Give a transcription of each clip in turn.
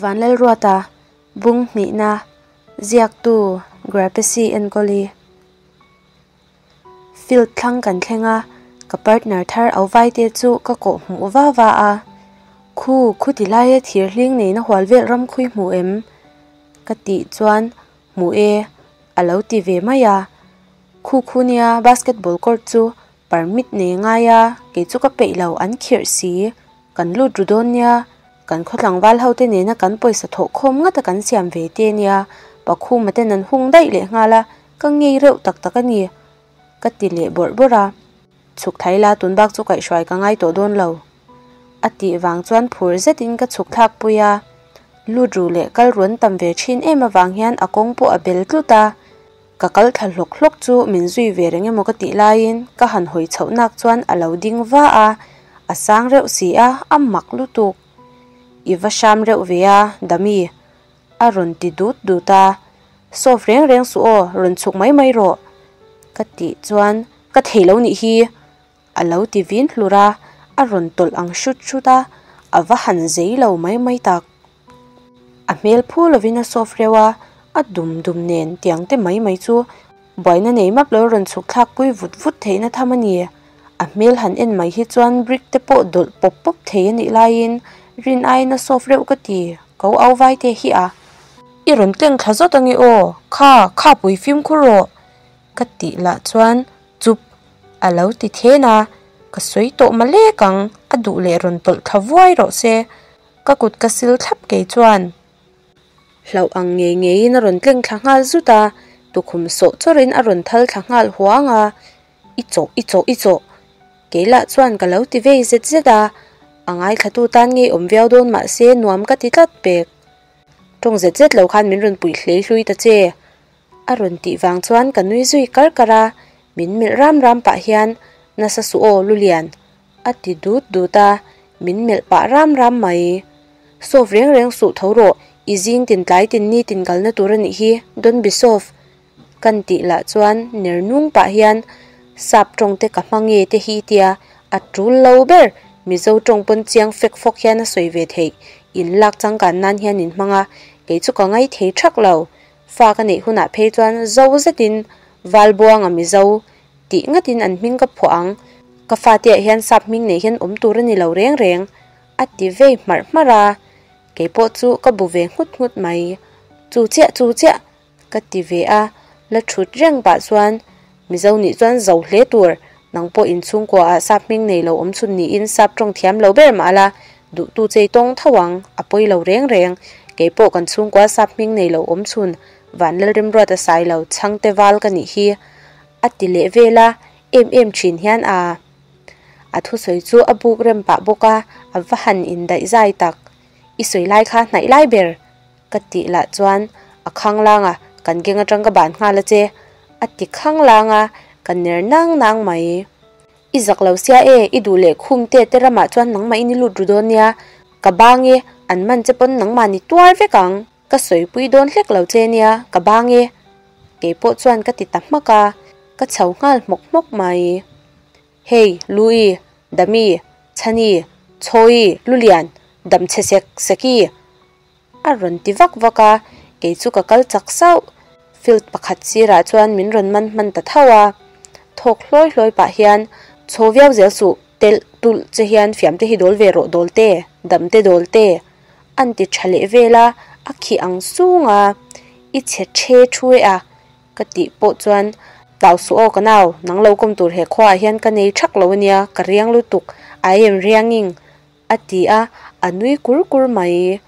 Vanlalruata, Bung hnihna, Ziaktu, Grapesi Enkawli. Field thlang kan thleng a, ka partner thar au vaite chu ka kawh hmuh va va a. Khu, khuti laia thir hling neina hual vel ram khui hmu em? Ka tih chuan hmu e, a lo ti ve mai a. Khu khu nia basketball court chu permit nei ngai a, kei chu ka peih lo an khirh si. Kan lut ru dawn nia, kan khaw tlangval ho te nena kan pawisa thawh khawm ngata kan siam ve te nia, Pakhuma ten an hung daih leh nghal a, ka ngei reuh tak tak a ni, ka ti leh bawrh bawrh a. Chhuk thai la tun bak chu kaihhruai ka ngai tawh dawn lo, a tih vang chuan phur zetin ka chhuk thlak pui a. Lut ru leh kal ruan tam ve thin em avang hian a kawng pawh a bel tlut a. Ka kal thla hlawk hlawk chu min zui ve reng emaw ka tih laiin ka han hawi chhoh nak chuan a lo ding va a, a sang reuh si a, a mak lutuk. I va hram reuh ve a, Dami. A rawn ti dut dut a, Soft reng reng suh aw, rawn chhuk mai mai rawh. Ka tih chuan ka thei lo nih hi. A lo ti vin hlur a, a rawn tawlh ang hrut hrut a, a va han zei lo mai mai tak. A hmel phu lovin a soft reuh a, a dum dum nen tiang te mai mai chu buaina nei map lo rawn chhuk thlak pui vut vut theihna tham a ni. A hmel han en mai hi chuan brick te pawh dawlh pawp pawp thei a nih laiin rin aiin a soft reuh ka ti, ko au vai te hi a. I rawn tleng thla zawt ange aw, kha, kha pui fimkhur rawh ka tih lah chuan Chup! A lo ti then a, ka sawi tawh ma lek ang, a duh leh rawn tawlh thla vuai rawh se. Ka kut ka sil thlap kei chuan. Hlauh ang ngei ngeiin a rawn tleng thla nghal zut a, tukhum sawh chawrin a rawn thal thla nghal huang a, I chawh, i chawh, i chawh! Kei lah chuan ka lo ti vei zet zet a, a ngaithlatu tan ngei awm viau dawn mah se nuam ka ti tlat pek. Tawng zet zet lo khan min rawn puih hlei hlui ta che. A rawn tih vang chuan ka nui zui kar kar a, min melh ram ram pah hian, Nasa suh aw, Lulian, a ti dut dut a, min melh pah ram ram mai. Soft reng reng suh tho rawh, i zing tin tlai tin ni tin kalna tur a nih hi, don't be soft, kan tih lah chuan ner nung pah hian, Sap tawng te ka hma nge te hi tia, a tul lo ber, Mizo tawng pawn chiang fek fawk hian a sawi ve theih, in lak changkan nan hian in hmang a, kei chu ka ngaithei thak lo, Fa ka neih hunah phei chuan zo zetin Valbuanga Mizo tih ngatin an hming ka phuah ang, ka fate ah hian sap hming nei hian awm tur a ni lo reng reng, a ti vei hmarh hmarh a, kei pawh chu ka bu ve nghut nghut mai. Chu chiah chu chiah ka ti ve a, la thut reng pah chuan Mizo nih chuan zo hle tur, nang pawh inchhungkua ah sap hming nei lo awm chhun niin sap tawng thiam lo ber mah la, duhtu chei tawng tho ang, a pawi lo reng reng. Kei pawh kan chhungkua sap hming nei lo awm chhun, Vanlalremruata sai lo chhangte val ka nih hi, a ti leh vel a, em em thin hian a a thusawi chu a buk rem pah bawk a, a va han indaih zai tak. I sawi lai kha hnaih lai ber. Ka tih lah chuan a khang lang a, kan keng atang ka ban nghal a che, a ti khang lang a, ka ner nang nang mai. I zak lo sia e, i duh leh khum te te ramah chuan nangmah in i lut ru dawn nia, ka bang e, an man che pawn nangmah ni tuar vek ang, ka sawipui dawn hlek lo che nia, ka bang e. Kei pawh chuan ka ti ta hmak a, ka chho nghal hmawk hmawk mai. Hei, Lui, Dami, Chhani, Chhawi, Lulian, Damchhe sek seki, A rawn ti vak vak a, kei chu ka kal chak sauh. Field pakhat sirah chuan min rawn man hman ta tho a. Thawk hlawi hlawi pah hian, Chho viau zel suh, telh tulh che hian fiam te hi dawl ve rawh dawl te, dam te dawl te. An ti tha leh vel a, a khi ang sung a. I chhe the thu e a, ka tih pawh chuan, Tlau suh aw ka nau, nang lo kawm tur he khuaah hian ka nei thak lo ania, ka riang lutuk, I am rianging. A ti a, a nui kur kur mai.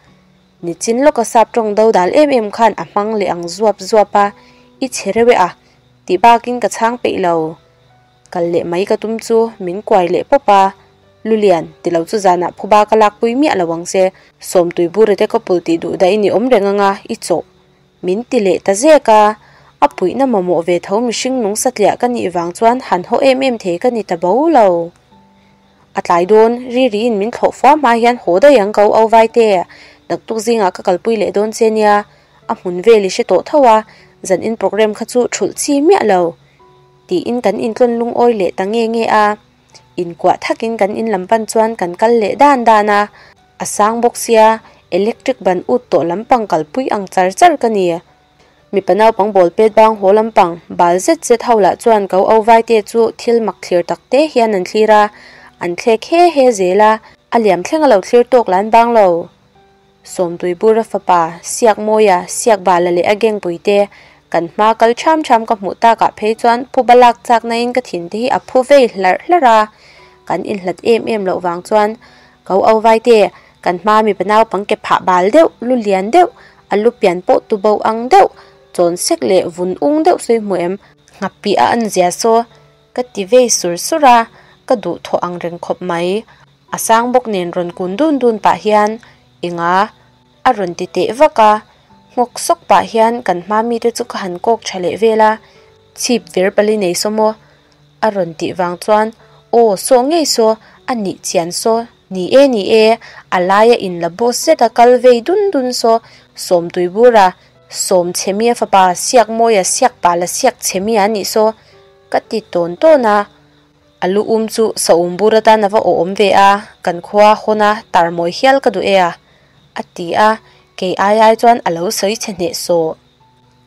Nichin lawka sap tawng do dal em em khan a hmang leh ang zuap zuap a, I chhe reuh e a, tih bakin ka chhang peih lo. Kal leh mai ka tum chu min kuai leh pawp a, Lulian, ti lo chu zanah phuba ka lakpui miah lo ang che, Sawmtui bure te ka pul tih duh daih ni awm reng anga i chawh. Min ti leh ta zek a, a puihna mamawh ve tho mihring nung satliah ka nih vang chuan han haw em em thei ka ni ta bo lo. A tlai dawn, ri riin min thlawh fua hma hian haw daih ang ko au vai te, naktuk zingah ka kalpui leh dawn che nia, a hmun vel i hre tawh tho a, zan in program kha chu thulh chi miah lo. Tiin kan intlawn lungawi leh ta nge nge a, inkuah thakin kan in lam pan chuan kan kal leh dan dan a, a sang bawk sia, Electric ban ut tawh lampang kalpui ang char char ka ni. Mipa naupang ball pet bang haw lampang bal zet zet ho lah chuan ko au vaite chu thil mak thlir tak te hian an thlir a, an thlek he he zel a, a liam thleng a lo thlir tawk lah an bang lo. Sawmtui bura fapa, Siakmawia, Siakbala leh a gengpui te kan hma kal ṭham ṭham ka hmuh takah phei chuan phuba lak chak naiin ka thin te hi a phu vei hlarh hlarh a, kan inhlat em em loh vang chuan ko au vaite kan hma mipa naupang ke phah bal deuh, lu lian deuh, a lu pian pawh tu bo ang deuh, chawn sek leh vun ung deuh sawi hmu em? Nghapih a an zia saw ka ti vei sur sur a, ka duhthawh ang reng khawp mai. A sang bawk nen rawn kun dun dun pah hian Enga? A rawn ti teh vak a, nghawk sawk pah hian kan hma mite chu ka han kawk tha leh vel a, chhip ver pali nei saw maw? A rawn tih vang chuan Aw, saw ngei saw, a nih chian saw, ni e ni e, a laia in la boss zet a kal vei dun dun saw, Sawmtui bura, Sawm chhemia fapa, Siakmawia siak pa la siak chhemia a nih saw, ka ti tawn tawn a. A lu um chu saum bur atan a va awh awm ve a, kan khua hawna tar mawi hial ka duh e a, a ti a, kei ai ai chuan a lo sawi chhe hneh sawh.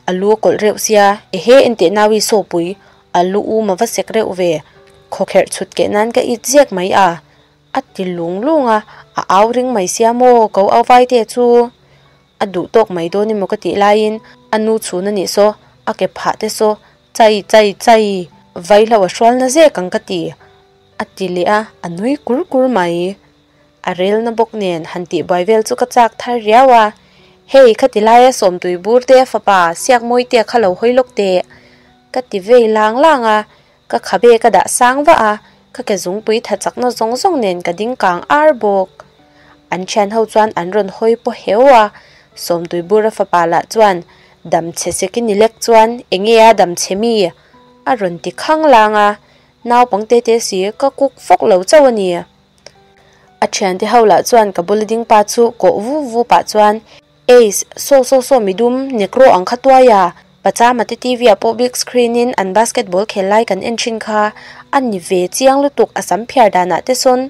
A lu a kawlh reuh sia, ehe enteh naui sawpui, a lu um a va sek reuh ve, khawkherh chhut keh nan ka it ziak mai a, a ti lung lung a, a au ring mai sia maw ko au vai te chu. A duh tawk mai dawn emaw ka tih laiin a nu chhun a nih saw, a ke phah te saw chai chai chai vaihlo a hrual na zek ang ka ti a ti leh a, a nui kur kur mai. A relna bawk nen han tih buai vel chu ka chak thar riau a, Hei khati laia sawmtui bur te fapa Siakmawi te kha lo hawi lawk teh ka ti vei lang lang a, ka khabe ka dah sang vah a, ka ke zungpui tha chakna zawng zawng nen ka ding kang ar bawk. An thian ho chuan an rawn hawi pawh heu a, Sawmtui bura fapa lah chuan dam chhe sek i ni lek chuan enge a dam chhe mi? a rawn ti khang lang a, naupang te te si ka kuk fawk lo chauh a ni. A thiante ho lah chuan ka bula ding pa chu kawh vu vu pah chuan Ace, saw saw saw midum, nekro ang kha tuai a, Pachama te TV ah pawh big screen in an basketball khel lai kan en thin kha a ni ve chiang lutuk a sam phiar danah te sawn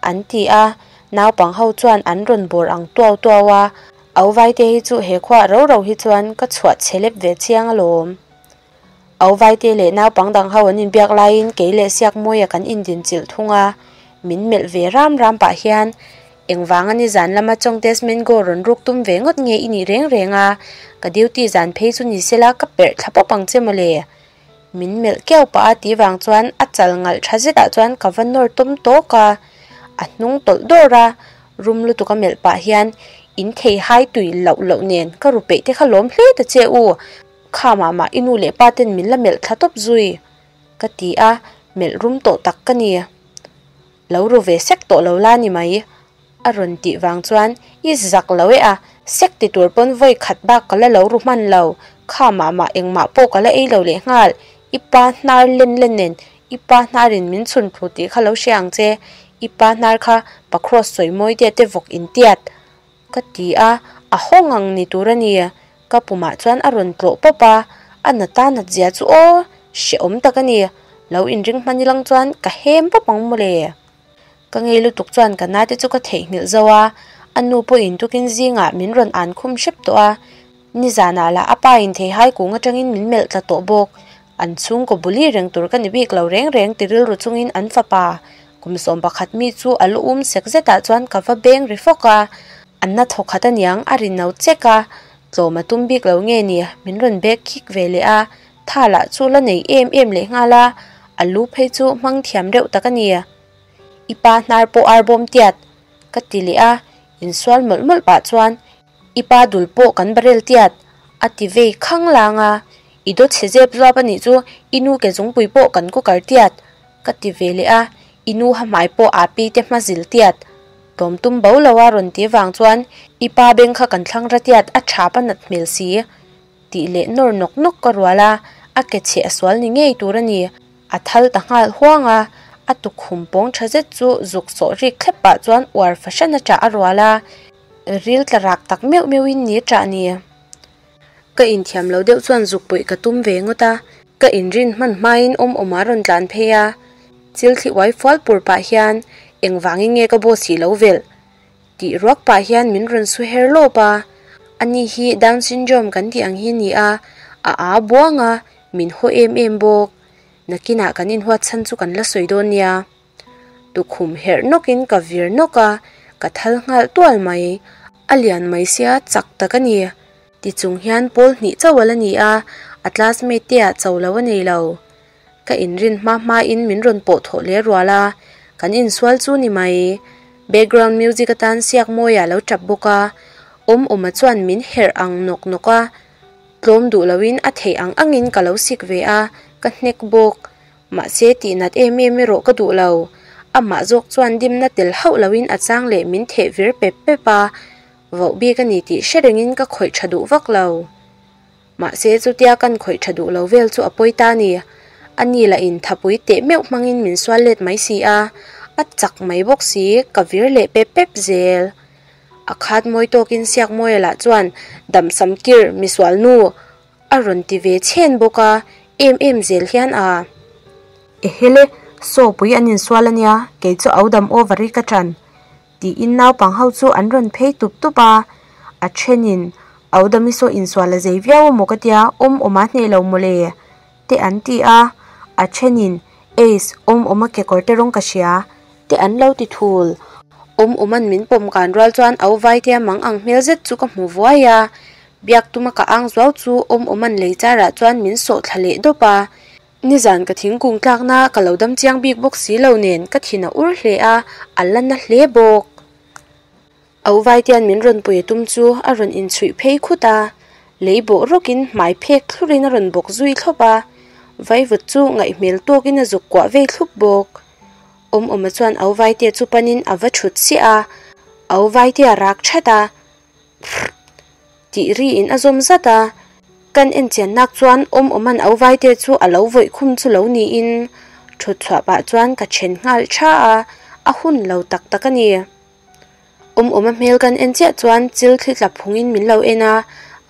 An ti a, naupang ho chuan an rawn bawr ang tuau tuau a, Au Vaite hi chu he khuah ro ro hi chuan ka chhuah chhe lep ve chiang alawm. Au Vaite leh naupang dang ho an inbiak laiin kei leh Siakmawia kan indin chilh thung a, min melh ve ram ram pah hian engvanga nizan lama Chawngtes Mango rawn ruk tum ve ngawt nge i nih reng reng a, ka duty zan phei chu ni sela ka perh thla pawp ang che mawle. Min melh keuh pah a tih vang chuan a chal ngalh tha zetah chuan ka va nawr tawm tawk a, a hnung tawlh dawr a, rum lutuk a melh pah hian in thei hai tui loh loh nen ka ru peih te kha lawm hle ta che u, kha mah mah i nu leh pa ten min la melh thla tawp zui ka ti a, melh rum tawh tak ka ni. Lo ru ve sek tawh lo la ni mai. A rawn tih vang chuan i zak lo e a, sek ti tur pawn vawi khat bak ka la lo ru hman lo, kha mah mah engmah pawh ka la ei lo leh nghal, i pa hnar len len nen i pa hnarin min chhun thu tih kha lo hria ang che, i pa hnar kha pa cross sawi mawi te te vawk in tiat ka ti a, a hawng ang ni tur a ni, ka pumah chuan a rawn tlawh pawp a, a na ta nat zia chu aw, hrehawm tak a ni, lo inring hman ilang chuan ka hem pawp ang mawle. Ka ngei lutuk chuan ka nate chu ka theihnghilh zo a, a nu pawhin tukin zingah min rawn an khum hrep tawh a, nizanah lah a pa in theihai kung atangin min melh tla tawh bawk. An chhungkaw buli reng tur ka ni bik lo reng reng ti rilru chungin an fapa kum 11 mi chu a lu um sek zetah chuan ka va beng ri fawk a, an na thawkhat aniang a ri no chek a, tlawm a tum bik lo nge ni min rawn bek khik ve leh a, tha lah chu la nei em em leh nghal a, a lu phei chu hmang thiam reuh tak a ni. I pa hnar pawh ar bawm tiat, ka ti leh a, insual mawlh mawlh pah chuan I pa dul pawh kan barel tiat, a ti vei khang lang a, I dawt chhe zep zuap a nih chu i nu ke zungpui pawh kan cooker tiat, ka ti ve leh a, I nu ha hmai pawh aa pi te hma zil tiat, tlawm tum bo lo a rawn ti vang chuan I pa beng kha kan thlang ra tiat a thap a nat hmel si, tih leh nawr nawk nawk ka rual a, a ke chhe a sual ni ngei tur a ni. A thal ta nghal huang a, a tukhum pawng tha zet chu zuk sawh rik thlep pah chuan uar fahran a ṭah a rual a, ril tla rak tak meuh meuhin ni ṭah ni. Ka inthiam lo deuh chuan zuk puih ka tum ve ngawt a, ka inrin hman hmain awm awma rawn tlan phei a, chil thli uai fual pur pah hian engvangin nge ka boss hi lo velh? Tih ruak pah hian min rawn su her lawp a, ani hi Down syndrome kan tih ang hi a ni a, a aa buang a, min haw em em bawk. Nakinah kan inhuat chhan chu kan la sawi dawn nia. Tukhum herh nawkin ka vir nawk a, ka thal nghal tual mai. A lian mai sia chak tak a ni. Tichung hian pawl hnih chauh a la ni a, a classmate te ah cho lo a nei lo. Ka inrin hma hma in min rawn pawh thawh leh rual a, kan insual chu ni mai. Background music atan siak mawi ah lo tap bawk a, awm awma chuan min herh ang nawk nawk a, tlawm duh lo in a theih ang ang in ka lo sik ve a, ka hnek bawk. Mahse tih nat em em erawh ka duh lo. Amah zawk chuan dimna tel hauh lo in a chang leh min theh vir pep pep a, voh bik a ni tih hre reng in ka khawih tha duh vak lo. Mahse chutia kan khawih tha duh lo vel chu a pawi ta a ni. A ni lah in thapui teh meuh hmangin min sual let mai si a, a chak mai bawk si, ka vir leh pep pep zel. A khat mawi tawkin Siakmawia lah chuan Damsam kir misual nu a rawn ti ve chhen bawk a, em em zel hian a. Ehele, saw pui an insual a nia, kei chu au dam over i ka ṭan. Tiin naupang ho chu an rawn phei tup tup a, a thenin Audami saw insual a zei viau amaw ka tia, awm awm a hneh lo mawle te an ti a, a thenin Ace, awm awm a kekawr te rawng ka hria te an lo ti thul. Awm awman min pawm kan rual chuan Au Vaitea mang ang hmel zet chu ka hmu vuai a, biak tuma ka ang zuau chu awm awman lei charah chuan min sawh thla leh dawp a, Nizan ka thingkung tlakna ka lo dam chiang bik bawk si lo nen ka thin a ur hle a, a la na hle bawk. Au Vaitian min rawn pui a tum chu a rawn inchhuih phei khut a, lei bawh rawkin hmai phek thlurin a rawn bawk zui thlawp a, vaivut chu ngaihhmel tawkin a zuk kuah vei thlup bawk. Awmawma chuan Au Vaitia chu panin a va thut chiah a, Au Vaitia rak that a, Phrrh! Tih riin a zawm zat a, kan en chian nak chuan awm awman au vaite chu a lo vawih khum chu lo niin thut chhuah pah chuan ka then nghal tha a, a hun lo tak tak a ni. Awm awma hmel kan en chiah chuan chil thli tla phungin min lo en a,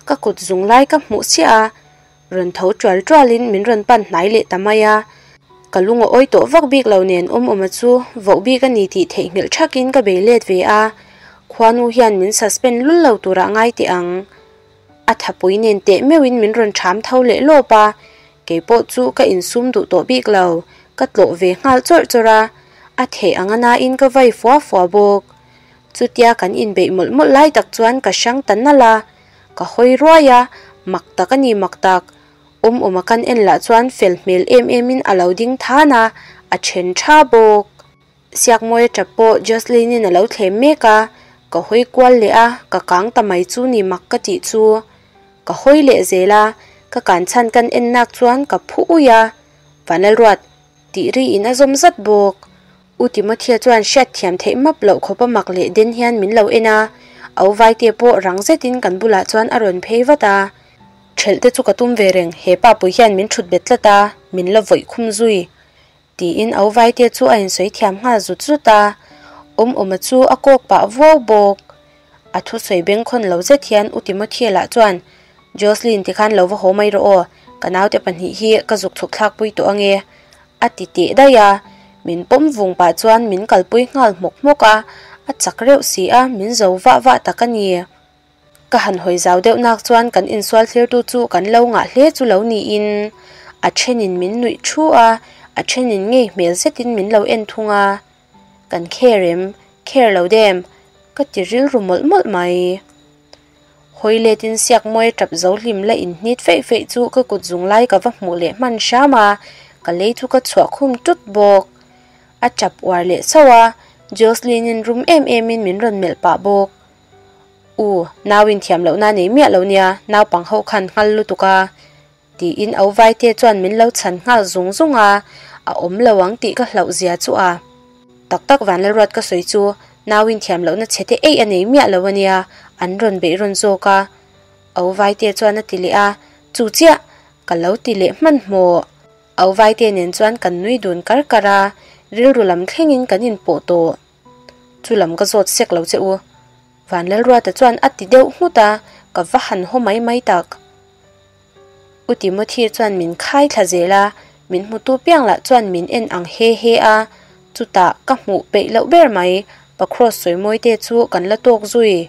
ka kut zung lai ka hmuh chiah a, rawn tho tual tualin min rawn pan hnai leh ta mai a, ka lung a awi tawh vak bik lo nen awm awma chu voh bik a ni tih theihnghilh thakin ka bei let ve a, khuanu hian min suspend lul lo turah ngai teh ang. A thapui nen teh meuhin min rawn ṭham tho leh lawp a, keipawh chu ka insum duh tawh bik lo, ka tlawh ve nghal chawrh chawrh a, a theih ang a nain ka vai fua fua bawk. Chutia kan inbeih mawlh mawlh lai tak chuan ka hrang ta nalh a, Ka hawi ruai a, mak tak a ni mak tak. Awm awma kan en lah chuan fel hmel em em in a lo ding than a, a then tha bawk. Siakmawia tap pawh Jocelyn in a lo thlem mek a, ka hawi kual leh a, ka kang ta mai chu ni mak ka tih chu. Ka hawi leh zel a, ka kan chhan kan en nak chuan ka phu ui a, Vanlalruat tih ri in a zawm zat bawk. U Timothea chuan hriatthiam theih map loh khawp a mak leh den hian min lo en a, Au Vaitea pawh rang zetin kan bulah chuan a rawn phei vat a. Ṭhelh te chu ka tum ve reng, he pa pui hian min ṭhut bet tlat a, min la vawih khum zui. Tiin Au Vaitea chu a insawi thiam nghal zut zut a, Awmawma chu a kawk pah vuau bawk. A thusawi bengkhawn lo zet hian U Timothea lah chuan, Jocelyn tikhan lo va haw mai rawh aw, ka naute pahnih hi ka zuk chhuk thlakpui tawh ange. A ti teh daih a, min pawm vung pah chuan min kalpui nghal hmawk hmawk a, a chak reuh si a, min zo vah vah tak a ni. Ka han hawi zau deuh nak chuan kan insual thlirtu chu kan lo ngah hle chu lo niin a thenin min nuih thu a, a thenin ngei hmel zetin min lo en thung a. Kan kher em, kher lo dem, ka ti rilru mawlh mawlh mai. Hawi letin siak mawi tap zo hlim la inhnit feih feih chu ka kut zung lai ka va hmuh leh hman hram a, ka lei chu ka chhuah khum tut bawk. A tap uar leh chauh a, Jocelyn-in rum em emin min rawn melh pah bawk. U, nau inthiam lohna nei miah lo nia, naupang ho khan nghal lutuk a. Tiin au vaite chuan min lo chhan nghal zung zung a, a awm lo ang tih ka hlauh zia chu a. Tak tak Vanlalruat ka sawi chu nauin thiam lohna chhe te eih a nei miah lo a nia, an rawn beih rawn zawk a. Au vaite chuan a ti leh a, chu chiah ka lo ti leh hmanhmawh. Au vaite nen chuan kan nui dun kar kar a, rilru lam thlengin kan inpawh tawh. Chu lam ka zawt sek lo che u. Vanlalruata chuan a ti deuh nghut a, ka va han haw mai mai tak. U Timothy chuan min khai thla zel a, min hmutu piang lah chuan min en ang he he a, chutah ka hmuh peih loh ber mai. Pakrawt sawi mawi te chu kan la tawk zui.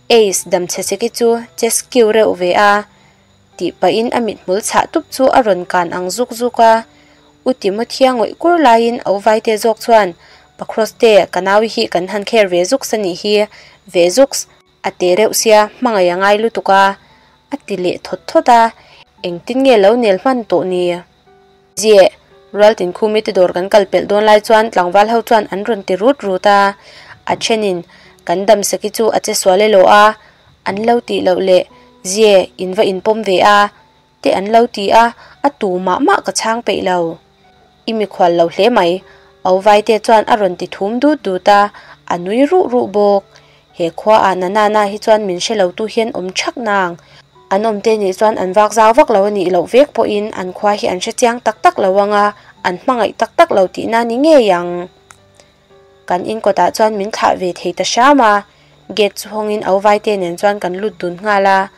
Ace damchhe seki chu che skiu reuh ve a tih pahin a mithmul chhah tup chu a rawn kan ang zuk zuk a. U Timothya ngawih kur laiin a uvaite zawk chuan Pakrawt te ka nau hi kan han kher ve zuks a nih hi, ve zuks a te reuh sia hmangaih a ngai lutuk a a ti leh thawt thawt a, engtin nge lo nel hman tawh ni? Ziah, Rualtin Khumi te dawr kan kal pelh dawn lai chuan tlangval ho chuan an rawn ti rut rut a, a thenin kan damsaki chu a che sual elaw a, an lo tih loh leh Ziah, in va inpawm ve a, te an lo ti a, a tu mah mah ka chhang peih lo. I mikhual lo hle mai, Auvaite chuan a rawn ti thum dut dut a, a nui ruh ruh bawk. He khua ah Nanana hi chuan min hre lo tu hian awm thak nang. An awm te nih chuan an vak zau vak lo a nih loh vek pawhin an khua hi an hre chiang tak tak lo anga an hmangaih tak tak lo tihna ni ngei ang. Kan in kawtah chuan min thlah ve thei ta hram a, gate chu hawngin Auvaite nen chuan kan lut dun nghal a,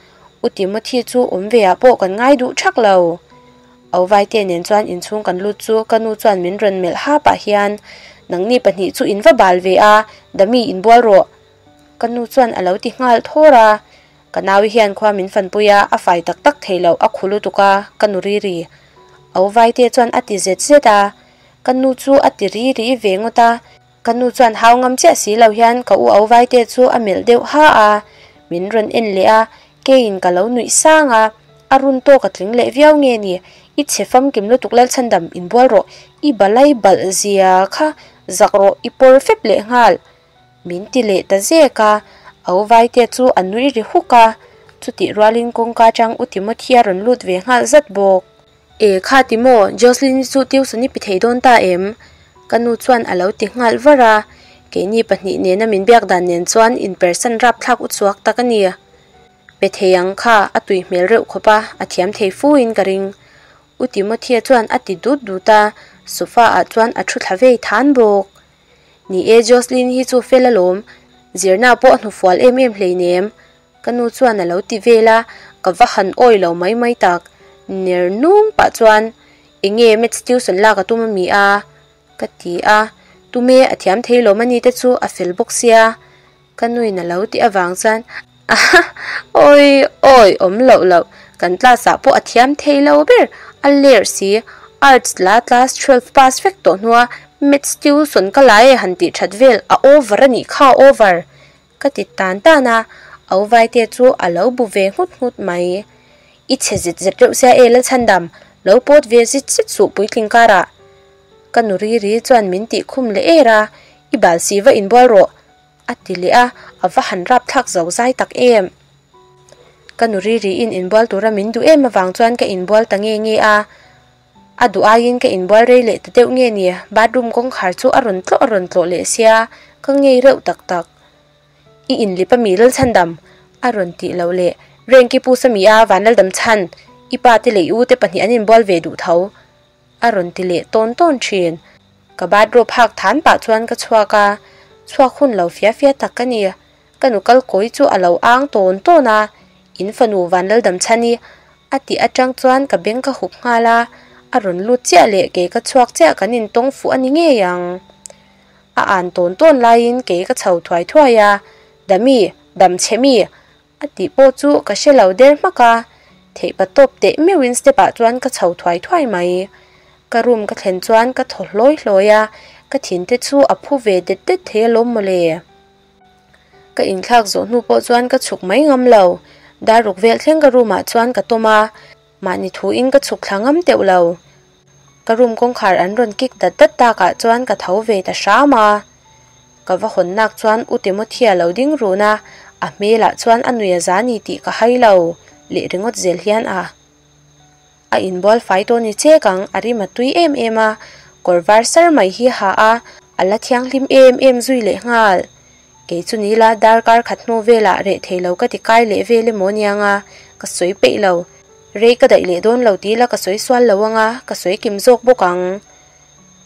U Timothy chu awm ve ah pawh kan ngai duh thak lo. Auvaite nen chuan inchhung kan lut chu ka nu chuan min rawn melh ha pah hian, Nangni pahnih chu in va bal ve a, Dami inbual rawh. Ka nu chuan a lo ti nghal thawr a. Ka naui hian khua min fanpui a, a fai tak tak thei lo, a khu lutuk a, ka nu ri ri. Auvaite chuan a ti zet zet a. Ka nu chu a ti ri ri ve ngawt a. Ka nu chuan hau ngam chiah si lo hian ka u Auvaite chu a melh deuh ha a, min rawn en leh a, keiin ka lo nuih sang a, a run tawk a tling leh viau nge ni, i chhe famkim lutuk Lalchhandam inbual rawh, i balai balh zia kha zak rawh i pawr fep leh nghal min ti leh ta zek a, Auvaite chu a nui ri huk a, chutih rualin kawngka atang u Timothy a rawn lut ve nghal zat bawk. E kha ti maw, Jocelyn-i chu tuition i pi thei dawn ta em? Ka nu chuan a lo ti nghal var a, keini pahnih nena min biak dan nen chuan inpersan rapthlak u chhuak tak a ni. Pe thei ang kha a tui hmel reuh khawp a, a thiam thei fu in ka ring. U Timothea chuan a ti dut dut a, sofa ah chuan a thu thla vei than bawk. Ni e, Jocelyn hi chu fel alawm, zirna pawh a hnufual em em hleinem. Ka nu chuan a lo ti vel a, ka va han awi lo mai mai tak. Ner nung pah chuan, Enge maths tuition lak a tum a mi a? ka ti a, Tume a thiam thei lo mani te chu a fel bawk sia. Ka nuin a lo tih avang chuan, Aha, awi awi awm loh loh, kan class ah pawh a thiam thei lo ber, a ler si, arts la class twelve pass vek tawh hnua maths tuition ka la e han tih that vel a over a nih kha over. Ka ti tan tan a, Auvaite chu a lo bu ve nghut nghut mai. I chhe zet zet reuh sia e Lalchhandam, lo pawt ve zit zet suh puitling karah. Ka nu ri ri chuan min tih khum leh er a, I bal si va inbual rawh, a ti leh a, a va han rapthlak zo zai tak em. Ka nu ri riin inbual tura min duh em avang chuan ka inbual ta nge nge a. A duh aiin ka inbual rei leh ta deuh nge ni, bathroom kawngkhar chu a rawn tlawh a rawn tlawh leh sia, ka ngei reuh tak tak. I inlip a mi Lalchhandam? a rawn tih loh leh Rengki pu Sami a Vanlaldam chhan, i pa te leh i u te pahnih an inbual ve duh tho a rawn ti leh tawn tawn thin. Ka bathrobe hak than pah chuan ka chhuak a, chhuak hun lo fia fia tak ka ni. Ka nu kal kawi chu a lo ang tawn tawn a, in fanu Vanlaldam chhan i a tih atang chuan ka beng ka hup nghal a, a rawn lut chiah leh kei ka chhuak chiah kan intawng fuh a ni ngei ang. A an tawn tawn laiin kei ka chho thuai thuai a, Dami, dam chhe mi? A tih pawh chu ka hre lo der hmak a, theihpa tawp teh meuhin step ah chuan ka chho thuai thuai mai. Ka room ka thlen chuan ka thaw hlawi hlawi a, ka thin te chu a phu ve det det thei alawm mawle. Ka inthlak zawh hnu pawh chuan ka chhuk mai ngam lo. Dar ruk vel thleng ka room ah chuan ka tawm a, mahni thu in ka chhuk thla ngam teuh lo. Ka room kawngkhar an rawn kik dat dat tak ah chuan ka tho ve ta hram a. Ka va hawn nak chuan U Timothy a lo ding run a, a hmel ah chuan a nui a za ni tih ka hai lo leh ringawt zel hian a. A inbual fai tawh ni chek ang, a rim a tui em em a, kawr var sar mai hi ha a, a la thianghlim em em zui leh nghal. Kei chu ni la darkar khat hnu velah reh thei lo ka ti kai leh vel emaw aniang a, ka sawi peih lo. Rei ka daih leh dawn lo ti la ka sawi sual lo ang a, ka sawi kim zawk bawk ang.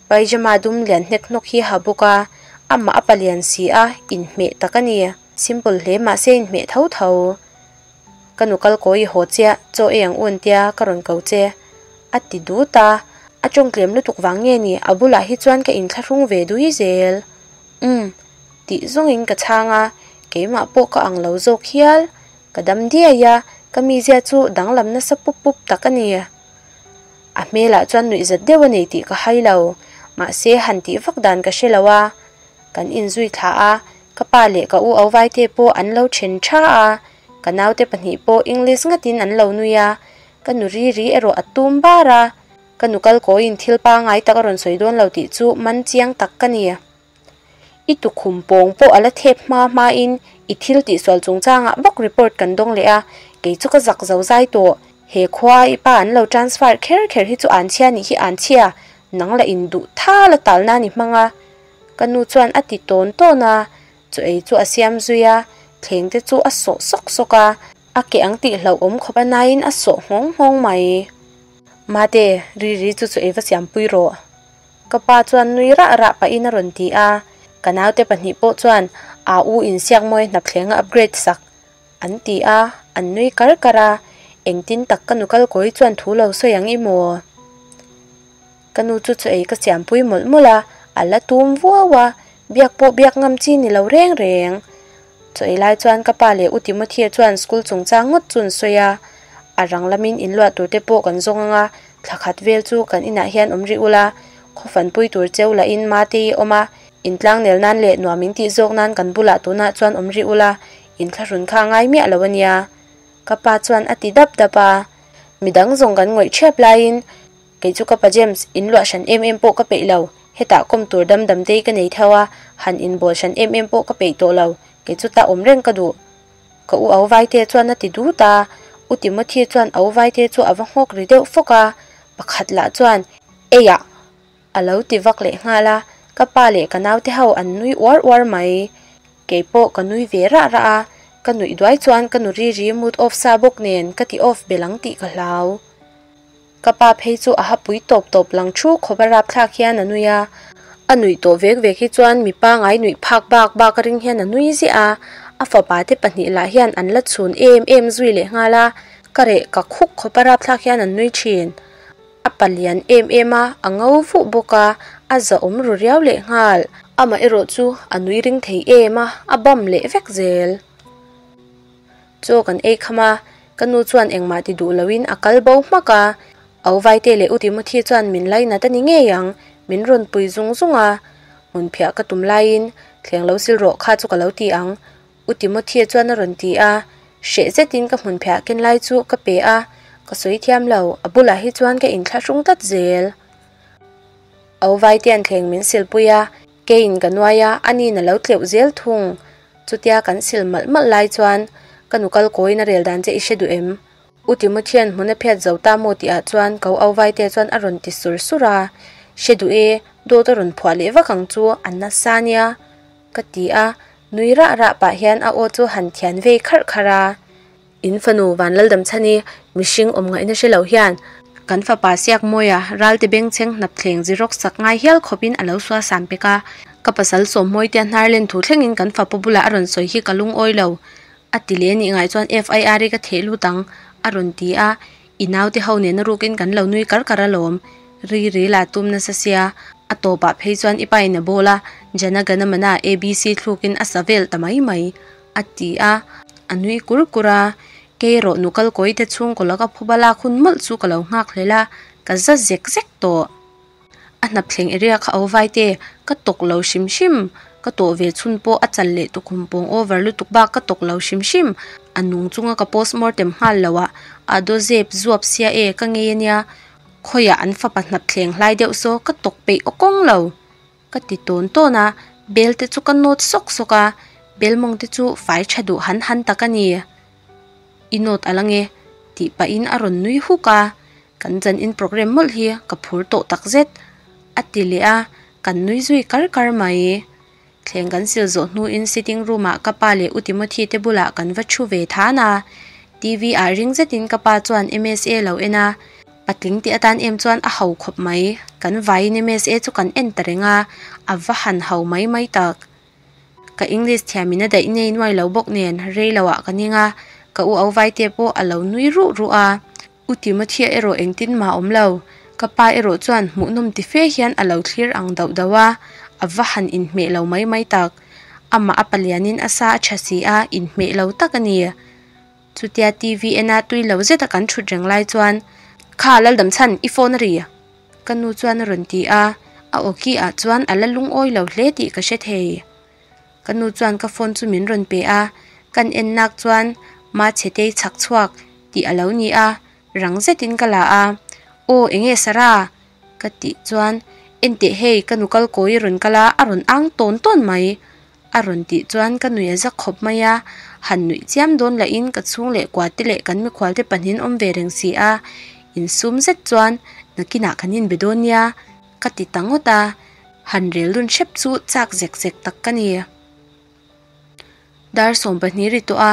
Pyjama dum lian hnek hnawk hi ha bawk a, amah a palian si a, inhmeh tak a ni. Simple hle mahse inhmeh tho tho. Ka nu kal kawi i haw chiah, chaw ei ang u an tia, ka rawn ko che. A ti dut a, a tawng tlem lutuk vang nge ni, a bulah hi chuan ka inthlahrung ve dui zel. Umm. Tih zawngin ka chhang a, keimah pawh ka ang lo zawk hial. Ka dam diai a, ka mizia chu danglam nasa pup pup tak a ni. A hmelah chuan nuihzat deuh a nei tih ka hai lo, mahse han tih vak dan ka hre lo a. Kan inzui thla a, ka pa leh ka u Auvaite pawh an lo then tha a, ka naute pahnih pawh English ngatin an lo nui a, ka nu ri ri erawh a tum bar a, ka nu kal kawiin thil pangai tak a rawn sawi dawn lo tih chu man chiang tak ka ni. I tukhum pawng pawh a la thep hma hmain i thil tihsual chungchangah bawk report kan dawng leh a, kei chu ka zak zo zai tawh. He khua i pa an lo transfer kher kher hi chu an chhia nih hi an chhia, nang la induh tha la tal nan i hmang a. Ka nu chuan a ti tawn tawn a, chaw ei chu a siam zui a, thleng te chu a sawh sawk sawk a, a ke ang tih hlauhawm khawp a naiin a sawh nghawng nghawng mai. Mate, Riri chu chaw ei va siampui rawh. Ka pa chuan nui rah rah pahin a rawn ti a, ka naute pahnih pawh chuan aa u insiak mawi hnapthleng a upgrade sak an ti a, an nui kar kar a, engtin tak ka nu kal kawi chuan thu lo sawi ang i maw? Ka nu chu chaw ei ka siampui mawlh mawlh a, a la tum vuau a, biak pawh biak ngam chi ni lo reng reng. Chaw ei lai chuan ka pa leh u Timothea chuan school chungchang ngawt chu an sawi a, a rang lamin inluah tur te pawh kan zawng ang a, thla khat vel chu kan inah hian awm rih ula, khaw fanpui tur cheu lahin mate i awm a, intlang nel nan leh nuam in tih zawk nan kan bulah tunah chuan awm rih ula, inthlahrun kha a ngai miah lo a nia. Ka pa chuan a ti dap dap a, midang zawng kan ngawih ṭhiap laiin Kei chu ka pa James, in luah hran em em pawh ka peih lo, hetah kawm tur dam dam te hi ka nei theuh a, han inbawl hran em em pawh ka peih tawh lo, kei chu tah awm reng ka duh. Ka u au vaite chuan a ti dut a, U Timothy chuan au vaite chu a va nghawk ri deuh fawk a, pakhat lah chuan, Eiah! A lo ti vak leh nghal a, ka pa leh ka naute ho an nui uar uar mai. Kei pawh ka nui ve rah rah a, ka nuih duai chuan ka nu ri ri mood off sa bawk nen ka ti off bel ang tih ka hlau. Ka pa phei chu a hapui tawp tawp lang thu khawp a rapthlak hian a nui a, a nuih tawh vek vek hi chuan mipa ngai nuih phak bak bak a ring hian a nui ziah a, a fapa te pahnih lah hian an la chhun em em zui leh nghal a, ka reh ka khuk khawp a rapthlak hian an nui thin. A palian em em a, a ngo vuh bawk a, a zahawm ru riau leh nghal. Amaherawh chu a nui ring thei em a, a bam leh vek zel. Chaw kan ei kham a, ka nu chuan engmah ti duh loin a kal bo hmak a. Au Vaite leh U Timothy chuan min lainat a ni ngei ang, min rawn pui zung zung a. Hmun phiah ka tum laiin, Thleng lo sil rawh kha chu ka lo ti ang, U Timothy chuan a rawn ti a. Hreh zetin ka hmun phiah ken lai chu ka pe a, ka sawi thiam lo, a bulah hi chuan ka inthlahrung tlat zel. Au Vaitea'n thleng min silpui a, Keiin ka nuai a, aniin a lo tleuh zel thung. Chutia kan sil malh malh lai chuan ka nu kal kawiin a rel dan che i hre duh em? U Timothy-a'n hmun a phiat zo ta maw tihah chuan ko au vaite chuan a rawn ti sur sur a, Hre duh e, dawt a rawn phuah leh vak ang chu a nasa nia ka ti a, nui rah rah pah hian a aw chu han thian vei kharh kharh a. In fanu Vanlaldamchhani mihring awm ngaihna hre lo hian kan fapa Siakmawia ralte bengchheng hnapthleng zirawk sak ngai hial khawpin a lo sual san pek a. Ka pasal Sawmhmawite hnar len thu thlengin kan fapa bulah a rawn sawi hi ka lungawi lo. A ti leh nih ngai chuan FIR i ka theh lut ang a rawn ti a, i naute ho nena rukin kan lo nui kar kar alawm. Ri ri la tum nasa sia, a tawpah phei chuan i pa in a bawl a, Jana Gana Mana ABC thlukin a sa vel ta mai mai. A ti a, a nui kur kur a, Kei erawh nu kal kawi te chhungkaw laka phuba lak hun mawlh chu ka lo nghak hlel a, ka za zek zek tawh. A hnap thleng area kha au vai te, ka tawk lo hrim hrim, ka tawh ve chhun pawh a chal leh tukhum pawng over lutuk bak ka tawk lo hrim hrim, a nung chunga ka postmortem nghal lo a, a daw zep zuap sia e ka ngei ania, khawiah an fapa hnap thleng hlai deuh saw ka tawk peih aw kawng lo. Ka ti tawn tawn a, bel te chu ka nawt sawk sawk a, bel mawng te chu fai tha duh han han tak a ni. I nawt a lang e, tih pahin a rawn nui huk a, kan chan in programme mawlh hi ka phur tawh tak zet, a ti leh a, kan nui zui kar kar mai. Thleng kan sil zawh hnuin sitting room ah ka pa leh U Timothy te bulah kan va thu ve than a, TV ah ring zetin ka pa chuan MSA lo en a, Patling tih atan em chuan a ho khawp mai. Kan vaiin MSA chu kan en ta reng a, a va han ho mai mai tak. Ka English thiamin a daih nei nuai lo bawk nen rei lo ah ka ning a, ka u au vaite pawh a lo nui ruh ruh a. U Timothya erawh engtin mah awm lo, ka pa erawh chuan hmuhnawm ti fe hian a lo thlir ang dauh dauh a, a va han inhmeh lo mai mai tak. Amah a palianin a sa a tha si a, inhmeh lo tak a ni. Chutia TV ena tui lo zeta kan thut reng lai chuan, Kha Laldamchhan, i phone a ri! Ka nu chuan a rawn ti a, a awki ah chuan a la lungawi lo hle tih ka hre thei. Ka nu chuan ka phone chu min rawn pe a, kan en nak chuan Ma Chhetei chhak chhuak tih a lo ni a, rang zetin ka la a, Aw enge Sarah? Ka tih chuan, Enteh hei ka nu kal kawi i rawn kal a, a rawn ang tawn tawn mai. A rawn tih chuan ka nuih a za khawp mai a, han nuih chiam dawn lahin ka chhung leh kua te leh kan mikhual te pahnihin awm ve reng si a, insum zet chuan nakinah kan inbe dawn nia ka ti ta ngawt a, han rel dun hrep chu chak zek zek tak ka ni. Dar 12 ri tawh a,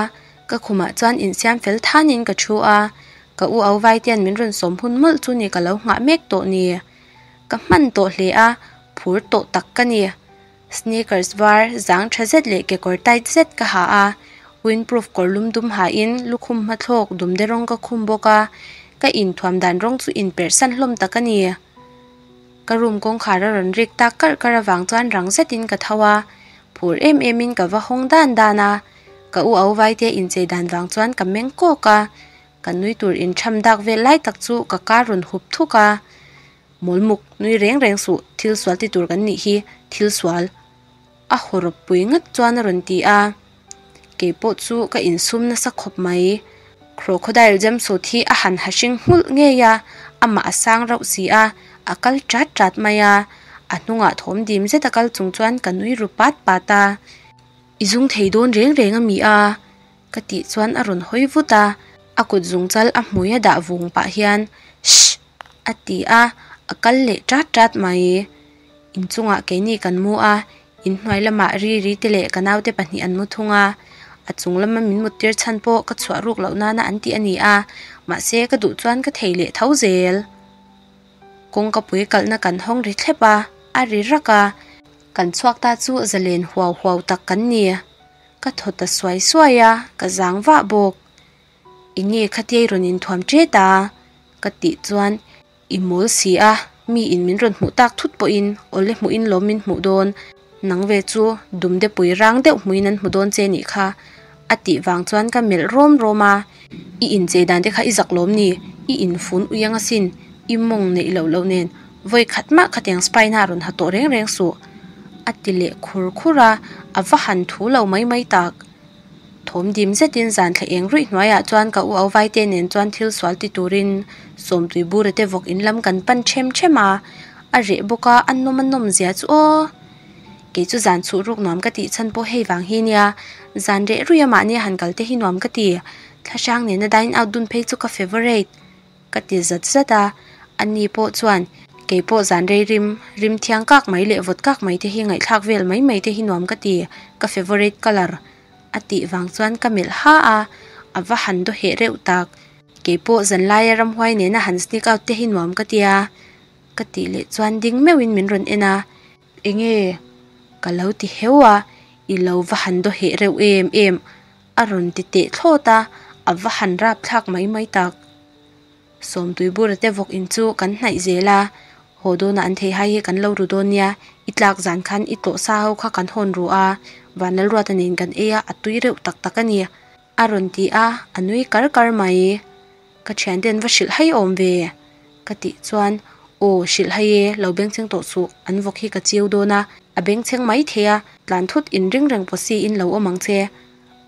ka khumah chuan insiam fel thanin ka thu a, ka u au vaitian min rawn sawm hun mawlh chu ni ka lo nghah mek tawh ni. Ka hman tawh hle a, phur tawh tak ka ni. Sneakers var zang tha zet leh kekawr tight zet ka ha a, windproof kawr lum dum hain lukhum hmathlawk dumde rawng ka khum bawk a, ka inthuam dan rawng chu inperhsan hlawm tak a ni. Ka room kawngkhar a rawn rik tak karh karh avang chuan rang zetin ka tho a, phur em emin ka va hawng dan dan a, ka u au vaite inchei dan vang chuan ka meng kawk a, ka nui tur intham dak vel lai tak chu ka kar rawn hup thuk a. Mawlmuk, nui reng reng suh, thil sual ti tur kan nih hi, thil sual. A hawrawp pui ngat chuan a rawn ti a, kei pawh chu ka insum nasa khawp mai. Crocodile jumpsuit hi a han ha hring nghulh ngei a, amah a sang rauh si a, a kal chat chat mai a, a hnungah thawm dim zet a kal chung chuan ka nui ru pat pat a. I zung thei dawn reng reng a mi a? Ka tih chuan a rawn hawi vut a, a kut zungchal a hmui a dah vung pah hian, Shh! A ti a, a kal leh ṭat ṭat mai. Inchungah keini kan mu a, inhnuai lamah Riri te leh ka naute pahnih an mu thung a. A chung lama min mut tir chhan pawh ka chhuah ruk loh nana an tih a ni a, mahse ka duh chuan ka thei leh tho zel. Kawngka pui kalhna kan hawng ri thlep a, a ri rak a. Kan chhuak ta chu zalen huau huau tak kan ni. Ka thaw ta suai suai a, ka zang vah bawk. Enge khatia i rawn inthuam ṭet a? Ka tih chuan, I mawl si a, mi in min rawn hmuh tak thut pawhin awle hmuhin lawm min hmuh dawn, nang ve chu dumde pui rang deuh hmuhin an hmu dawn che nih kha, a tih vang chuan ka melh rawm rawm a. I inchei dan te kha i zak lawm ni? I infun ui ang asin, i mawng neih loh loh nen vawi khat mah khatiang spy na a rawn ha tawh reng reng suh, a ti leh khur khur a, a va han thu lo mai mai tak. Thawm dim zetin zan thla eng ruih hnuaiah chuan ka u au vaite nen chuan thil sual ti turin Sawmtui bura te vawk in lam kan pan ṭhem ṭhem a, a reh bawk a, a nawm a nawm zia chu aw. Kei chu zan chhuh ruk nuam ka tih chhan pawh hei vang hi nia, zan reh ruih a mahni han kal te hi nuam ka ti, thlahrang nena dine out dun phei chu ka favourite. Ka ti zat zat a, ani pawh chuan kei pawh zan rei rim, rim thiang kak mai leh vawt kak mai te hi ngaihthlak vel mai mai te hi nuam ka ti, ka favourite colour a tih vang chuan ka melh ha a, a va han daw heh reuh tak. Kei pawh zan laia ramhuai nena han sneak out te hi nuam ka tia, ka tih leh chuan ding meuhin min rawn en a, enge ka lo ti heu a, i lo va han daw heh reuh em em. A rawn ti teh thlawt a, a va han rap thlak mai mai tak. Sawmtui bura te vawk in chu kan hnaih zel a, haw dawnah an thei hai hi kan lo ru dawn nia, i tlak zan khan i tlawh sa ho kha kan hawn ru a, Vanlalruata nen kan ei a, a tui reuh tak tak a ni. A rawn ti a, a nui kar kar mai. Ka thiante an va hrilh hai awm ve? Ka tih chuan, Aw, hrilh hai e, lo bengchheng tawh suh, an vawk hi ka chiu dawn a, a bengchheng mai thei a, tlan thut inring reng pawh siin lo awm ang che.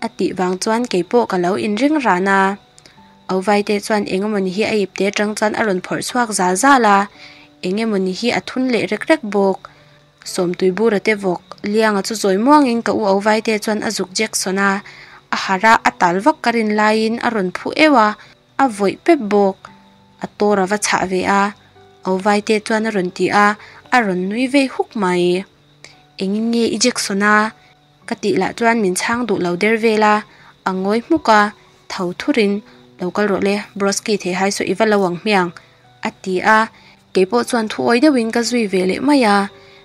A tih vang chuan kei pawh ka lo inring ran a. Auvaite chuan eng emawni hi a ipte atang chuan a rawn phawrh chhuak zal zal a, eng emawni hi a thun leh rek rek bawk. Sawmtui bura te vawk Lianga chu zawi muangin ka u Auvaite chuan a zuk Jackson a, a harh a, a tal vak ka rin laiin a rawn phu euh a, a vawih pep bawk. A tawr a va chhah ve a, Auvaite chuan a rawn ti a, a rawn nui vei huk mai. Engin nge i Jackson a? Ka tih lah chuan min chhang duh lo der vel a, a ngawi hmuk a, tho thurin, Lo kal rawh le, Broski thei hai saw i va lo ang hmiang, a ti a, kei pawh chuan thu awi deuhin ka zui ve leh mai a,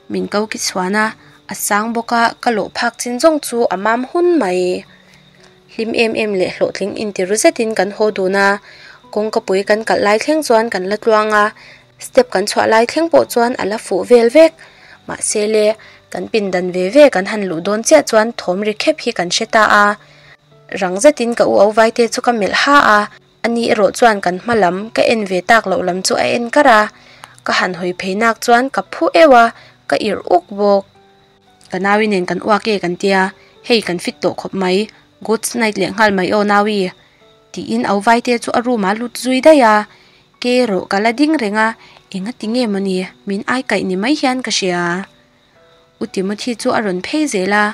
min ko ki chhuan a, a sang bawk a, ka lawh phak chin zawng chu a mam hun mai. Hlim em em leh hlawhtling intiru zetin kan haw dun a, kawngkapui kan kalh lai thleng chuan kan la tluang a, Step kan chhuah lai thleng pawh chuan a la fuh vel vek. Mahse le, Kan pindan ve ve kan han luh dawn chiah chuan thawm ri khep hi kan hre ta a. Rang zetin ka u Auvaite chu ka melh ha a, ani erawh chuan kan hma lam ka en ve tak loh lam chu a en kar a. Ka han hawi phei nak chuan ka phu euh a, ka irh uk bawk. Ka naui nen kan uak e kan tia, hei kan fit tawh khawp mai, good night leh nghal mai aw naui tiin Auvaite chu a room ah lut zui daih a. Ke erawh ka la ding reng a, enga ti nge mawni min ai kaih ni mai hian ka hria. U Timothy chu a rawn phei zel a,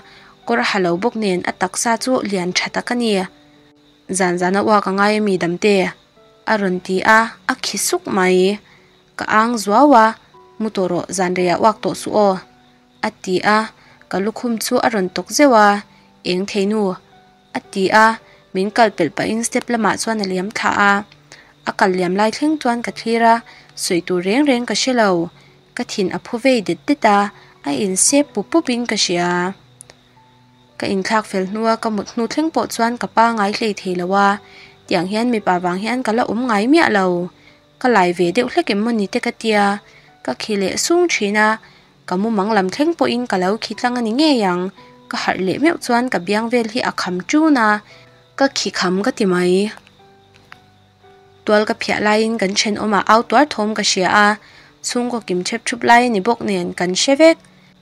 kawr a ha lo bawk nen a taksa chu lian tha tak a ni. Zan zana uak a ngai ami damte? a rawn ti a, a khi suk mai. Ka ang zuau a, mu tawh rawh zan reiah uak tawh suh aw a ti a, ka lukhum chu a rawn tawk zeuh a, eng thei nu? A ti a, min kal pelh pahin step lamah chuan a liam thla a. A kal liam lai thleng chuan ka thlir a, sawi tur reng reng ka hre lo. Ka thin a phu vei det det a, a insep pup pupin ka hria. Ka inthlak fel hnua ka mut hnu thleng pawh chuan ka pa ngai hlei thei lo a, tiang hian mipa vang hian ka la awm ngai miah lo. Ka lai ve deuh hlek em mawni te ka tia, ka khi leh sung thin a, Ka mumang lam thleng pawhin ka lo khi tlang a ni ngei ang, ka harh leh meuh chuan ka biang vel hi a kham ṭun a, ka khi kham ka ti mai. Tual ka phiah laiin kan ṭhenawmah au tuar thawm ka hria a, chhungkaw kim ṭhep ṭhup lai a ni bawk nen kan hre vek.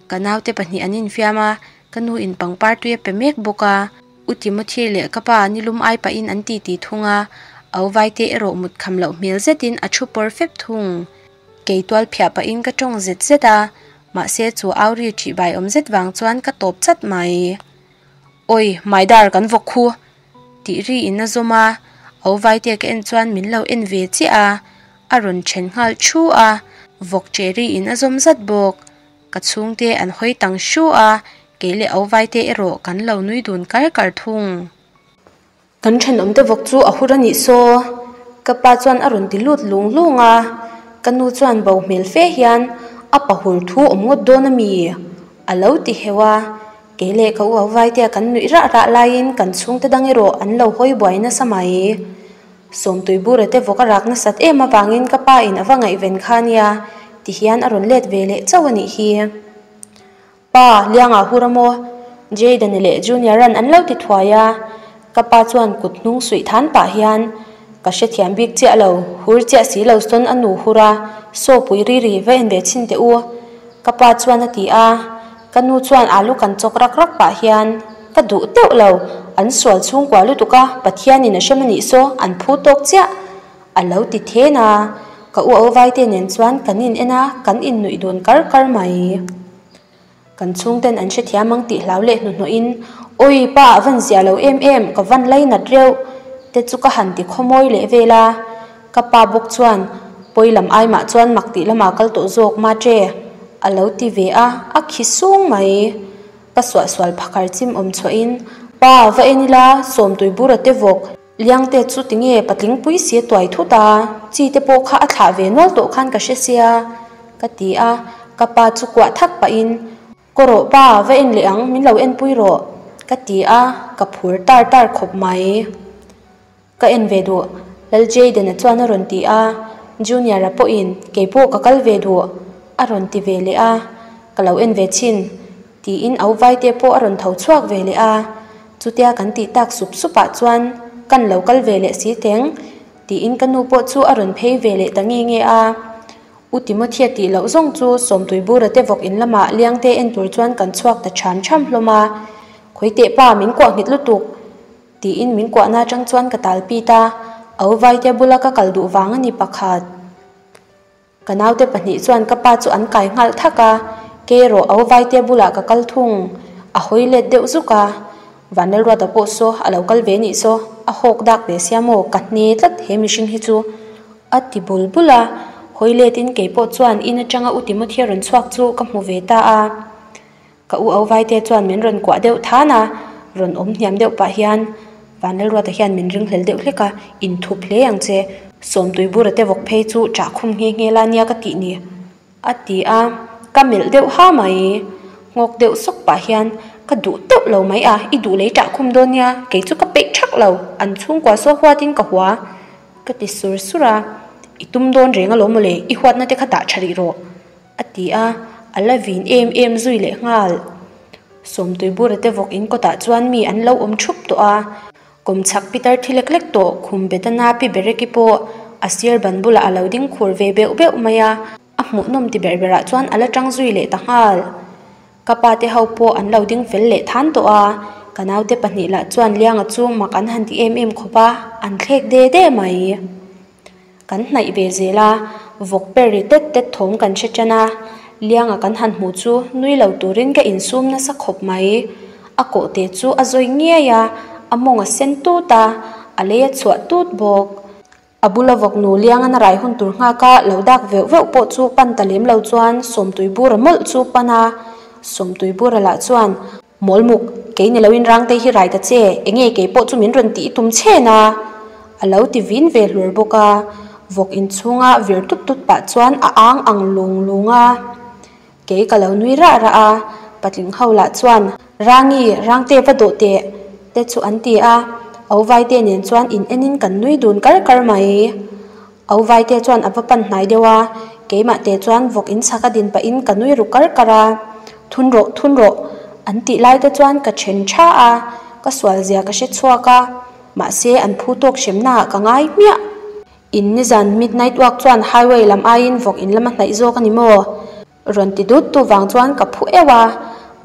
Ka naute pahnih an infiam a, ka nu in pangpar tui a pe mek bawk a, U Timothy leh ka pa nilum ai pahin an titi thung a, au vaite erawh mut kham loh hmel zetin a ṭhu pawr fep thung. Kei tual phiah pahin ka tawng zet zet a, mahse chu au ri ṭih bai awm zet vang chuan ka tawp chat mai. Awi, Maidar kan vawk khu! tih ri in a zawm a, au vaite ka en chuan min lo en ve chiah a, a rawn then nghal thu a, vawk ṭe ri in a zawm zat bawk. Ka chhungte an hawi tang hru a, kei leh au vaite erawh kan lo nui dun kar kar thung. Kan thenawmte vawk chu a hur a nih saw, ka pa chuan a rawn ti lut lung lung a, ka nu chuan bo hmel fe hian a pa hur thu awm ngawt dawn a mi? a lo ti heuh a, kei leh ka u au vaitea kan nuih rah rah laiin kan chhungte dang erawh an lo hawi buai nasa mai. Sawmtui bura te vawk a rak nasat em avangin ka pa in a va ngaihven kha nia ti hian a rawn let ve leh chauh a nih hi. Pa, Lianga hur a maw? Jayden-a leh Junior-a'n an lo ti thuai a, ka pa chuan kut hnung suih than pah hian, Ka hrethiam bik chiah lo, hur chiah si lo sawn a nu hur a, saw pui ri ri va en ve chhin teh u, ka pa chuan a ti a, ka nu chuan alu kan chawk rak rak pah hian, Ka duh teuh lo, an sual chhungkua lutuk a, Pathianin a hrem a nih saw, an phu tawk chiah. A lo ti then a, ka u au vaite nen chuan kan in en a, kan in nuih dun kar kar mai. Kan chhungten an hrethiam ang tih hlau leh hnuhnawh in, Awi pa a van zia lo em em, ka van lai nat reuh te chu ka han ti khawmawi leh vel a. Ka pa bawk chuan, Pawi lam ai mah chuan mak tih lamah kal tawh zawk ma che, a lo ti ve a, a khi sung mai. Ka suahsual phakar chim awm chhuah in, Pa va en ila, Sawmtui bura te vawk, Liangte chu tinge patling pui si a tuai thut a, chi te pawh kha a thlah ve nual tawh khan ka hre sia, ka ti a, ka pa chu kuah thak pahin, Kaw rawh pa, va en leh ang, min lo en pui rawh, ka ti a, ka phur tar tar khawp mai. Ka en ve duh, Lal Jayden-a chuan a rawn ti a, Junior-a pawhin, Keipawh ka kal ve duh, a rawn ti ve leh a, ka lo en ve chhin. Tiin au vaite pawh a rawn tho chhuak ve leh a, chutia kan tih tak sup sup ah chuan kan lo kal ve leh si teng tiin ka nu pawh chu a rawn phei ve leh ta nge nge a. U Timothya tih loh zawng chu Sawmtui bura te vawk in lamah Liangte en tur chuan kan chhuak ta ṭham ṭham hlawm a, Khawiteh pa min kuah nghet lutuk tiin min kuahna atang chuan ka tal pit a, au vaite bula ka kal duh vang a ni pakhat. Ka naute pahnih chuan ka pa chu an kai nghal thak a, kei erawh au vaite bulah ka kal thung. A hawi let deuh zuk a, Vanlalruata pawh saw a lo kal ve nih saw, a hawk dak ve sia maw, ka hne tlat he mihring hi chu a ti bul bul a. Hawi letin kei pawh chuan in atanga U Timothy a rawn chhuak chu ka hmu ve ta a. Ka u au vaite chuan min rawn kuah deuh than a, rawn awm hniam deuh pah hian Vanlalruata hian min ringhlel deuh hlek a, inthup hle ang che, Sawmtui bura te vawk phei chu ṭah khum nghe nghe la nia ka tih ni, a ti a, ka melh deuh ha mai. Nghawk deuh sawk pah hian ka duh teuh lo mai a, i duh lei ṭah khum dawn nia, kei chu ka peih ṭhak lo, an chhungkua saw huatin ka hua, ka ti sur sur a, i tum dawn reng alawm mawle, i huatna te kha dah ṭha rih rawh. A ti a, A la vin em em zui leh nghal. Sawmtuibura te vawk in kawtah chuan mi an lo awm thup tawh a. Kawmchhak pitar thi lek lek tawh khum Betana pi Bereki pawh a sir ban bulah a lo ding khur ve beuh beuh mai a. A hmuhnawm ti ber berah chuan a la tang zui leh ta nghal. Ka pa te ho pawh an lo ding fel leh than tawh a, ka naute pahnih lah chuan Lianga chu mak an han ti em em khawp a, an thlek de de mai. Kan hnaih ve zel a, vawk per ri tet tet thawm kan hre tan a, Lianga kan han hmuh chu nui lo turin ka insum nasa khawp mai. A kawhte chu a zawi ngiai a, a mawng a sen tut a, a lei a chhuah tut bawk. A bula vawk nu Liangan a rai hun tur nghak a lo dak veuh veuh pawh chu pan ta lem lo chuan Sawmtui bura mawlh chu pan a, Sawmtui bura lah chuan, Mawlmuk, kei ni loin Rangtei hi rai ta che, enge kei pawh chu min rawn tih i tum chhen a? A lo ti vin ve hlur bawk a, vawk inchhunga vir tut tut pah chuan a ang ang lung lung a. Kei ka lo nui rah rah a, patling ho lah chuan, Rangi, Rangte va dawh teh, te chu an ti a, Auvaite nen chuan in enin kan nui dun kar kar mai. Auvaite chuan a va pan hnai deuh a, keimah te chuan vawk in chhak a din pahin ka nui ru kar kar a, Thun rawh, thun rawh, an tih lai te chuan ka then tha a, ka sual zia ka hre chhuak a, mahse an phu tawk hremnaah ka ngai hmiah. In nizan midnight walk chuan highway lam aiin vawk in lama hnaih zawk a ni maw? Rawn ti dut tu vang chuan ka phu euh a,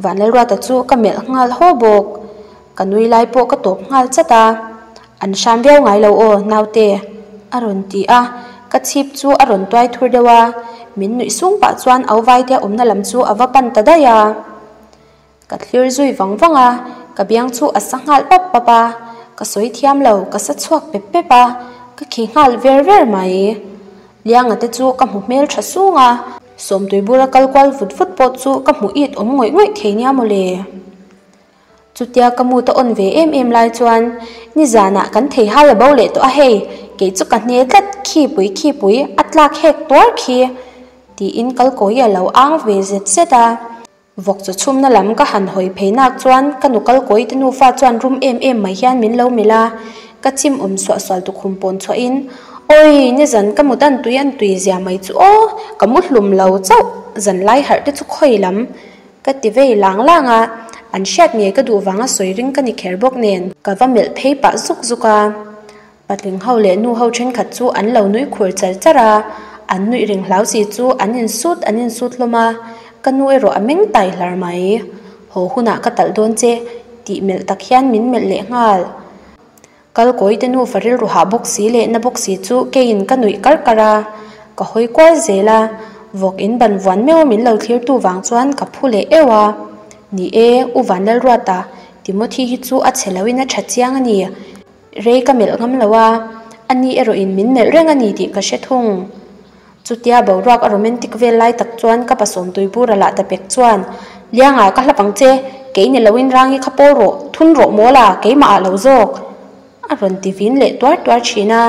Vanlalruata chu ka melh nghal haw bawk. Ka nui lai pawh ka tawp nghal chat a, An hram viau ngai lo aw naute a rawn ti a, ka chhip chu a rawn tuai thur deuh a, min nuih sung pah chuan au vaite awmna lam chu a va pan ta daih a. Ka thlir zui vang vang a, ka biang chu a sa nghal pap pap a, ka sawi thiam lo, ka sa chhuak pep pep a, ka khi nghal ver ver mai. Lianga te chu ka hmu hmel tha sung a, Sawmtui bula kal kual vut vut pawh chu ka hmu it awm ngawih ngawih thei nia mawle. Chutia ka mut a awn ve em em lai chuan nizanah kan thei hai a bo leh tawh a hei, kei chu ka hne tlat, khipui khipui a tlak hek tuar khi, tiin kal kawi a lo ang ve zet zet a. Vawk chaw chhumna lam ka han hawi phei nak chuan ka nu kal kawi te nufa chuan rum em em mai hian min lo melh a, ka chim awm suah sual tukhum pawn chhuah in, Awi, nizan ka mut an tui an tui zia mai chu aw, ka mu hlum lo chauh, zan lai harh te chu khawi lam ka ti vei lang lang a, an hriat ngei ka duh vanga sawi ring ka ni kher bawk nen ka va melh phei pah zuk zuk a. Patling ho leh nu ho thenkhat chu an lo nui khur char char a, an nuih ring hlau si chu an insut an insut hlawm a, ka nu erawh a meng tai hlar mai. Haw hunah ka talh dawn che tih melh tak hian min melh leh nghal. Kal kawi te nufa rilru hah bawk si leh na bawk si chu keiin ka nuih kar kar a, ka hawi kual zel a, vawk in ban vuan meuh a min lo thlir tu vang chuan ka phu leh euh a. Ni e, U Vanlalruata, Timothy hi chu a chhe loin a tha chiang a ni. Rei ka melh ngam lo a, ani erawhin min melh reng a ni tih ka hre thung. Chutia boruak a romantic vel lai tak chuan ka pasawm tuibura lah ta pek chuan, Lianga ka hlap ang che, kei ni loin Rangi kha pawl rawh, thun rawh mawl a, keimah ah lo zawk. A rawn ti vin leh tuar tuar thin a,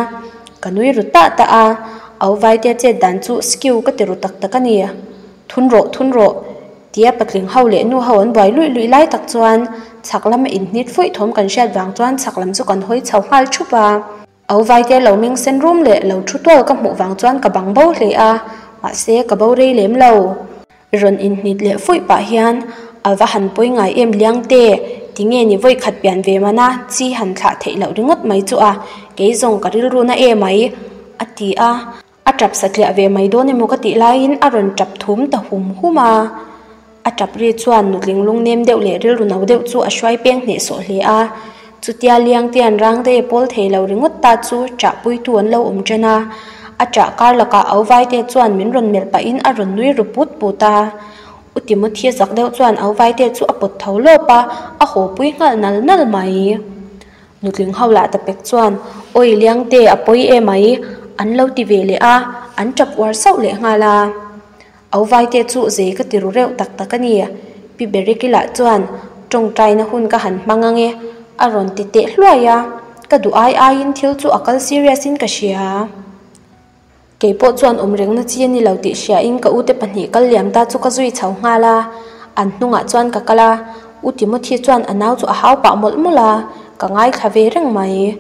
ka nui ru tah tah a, au vaitea chet dan chu skew ka ti ru tak tak a ni. Thun rawh, thun rawh. Tia patling ho leh nu ho an buai luih luih lai tak chuan chhak lama inhnit fuih thawm kan hriat vang chuan chhak lam chu kan hawi chho nghal thup a. Au vaite lo meng sen rum leh lo thu tual ka hmuh vang chuan ka bang bo hle a, mahse ka bo rei lem lo. Rawn inhnit leh fuih pah hian a va han pawi ngai em Liangte, tinge ni vawi khat pian ve mana chi han thlah theih loh ringawt mai chu a, kei zawng ka rilru na em mai, a ti a. A tap satliah ve mai dawn emaw ka tih laiin a rawn tap thum ta hum hum a. A tap ri chuan nutling lung nem deuh leh rilru no deuh chu a hruai peng hnehsawh hle a. Chutia Liangtea'n Rangte pawl thei lo ringawt ta chu ṭahpuitu an lo awm ṭan a. A ṭah kar lakah Auvaite chuan min rawn melh pahin a rawn nui ru put put a. U Timothy zak deuh chuan Auvaite chu a pawt tho lawp a, a haw pui nghal nal nal mai. Nutling ho lah ta pek chuan, Awi Liangte, a pawi em mai, an lo ti ve leh a, an tap uar sauh leh nghal a. Au vaite chu zei ka ti ru reuh tak tak a ni. Pi Beriki lah chuan, Tawngtaina hun ka han hmang ang e, a rawn ti teh hluai a, ka duh ai aiin thil chu a kal serious in ka hria. Kei pawh chuan awm rengna chi a ni lo tih hriain ka ute pahnih kal liam ta chu ka zui chho nghal a, an hnungah chuan ka kal a, U Timothy chuan a nau chu a hau pah mawlh mawlh a, ka ngaithla ve reng mai.